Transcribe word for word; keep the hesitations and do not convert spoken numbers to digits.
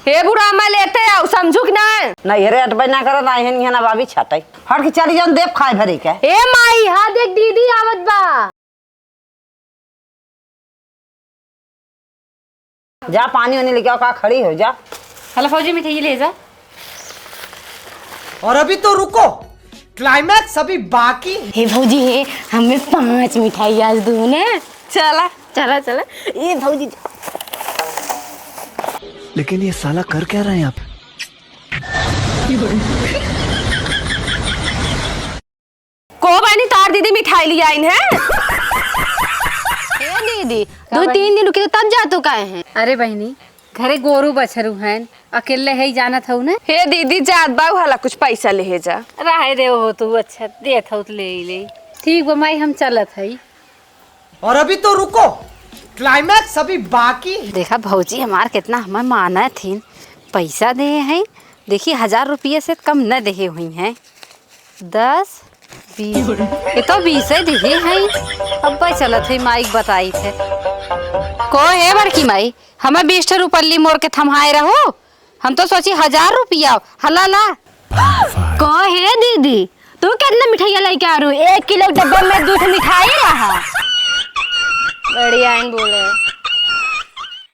हे बूढ़ा, मैं लेते आऊ, समझू कि ना? नहीं रे, अटबै ना करत, आई है, ना भाभी छाटै। हट के चली जान, देव खाए भरी के। ए माई, हाँ देख दीदी आवत बा। जा पानी वानी लेके आओ, का खड़ी हो जा। हला भौजी, मिठाई ले जा। और अभी तो रुको, climax अभी बाकी है। हे भौजी, हे हमें पाँच मिठाई आज दू ने। चला। चला, चला। ए भौजी। लेकिन ये साला कर क्या रहा है यहाँ पे? को बनी तार दीदी मिठाई लिया आइन है? ए दीदी, दू तीन दिन रुकी तो तब जा तू काहे हैं? अरे बहिनी, घरे गोरू बछरू हैं, अकेले है ही जानत हऊ ना। हे दीदी, जात बाऊ हला कुछ पैसा लेहे जा। रहे दे हो तू, अच्छा देत हऊ तो ले ही ले। ठीक बा माई, हम चलत हई। और अभी तो रुको, climax अभी बाकी है। देखा भौजी हमार कितना हमें मानत थीन, पैसा देहे हैं। देखी, हजार रुपये से कम न देहे हुई हैं। दस, बीस, ये तो बीसे देहे हैं। अब चलत है माई के बताई थे। को हे बड़की माई, हमें बीस ठे रुपल्ली मोर के थम्हाए रहो। हम तो सोची हजार रुपया। हला ला। को हे दीदी, तू कितना मिठाइया लेके आ रू? एक किलो डब्बा में दू ठे मिठाई रहा। बढ़िया आइन बोले।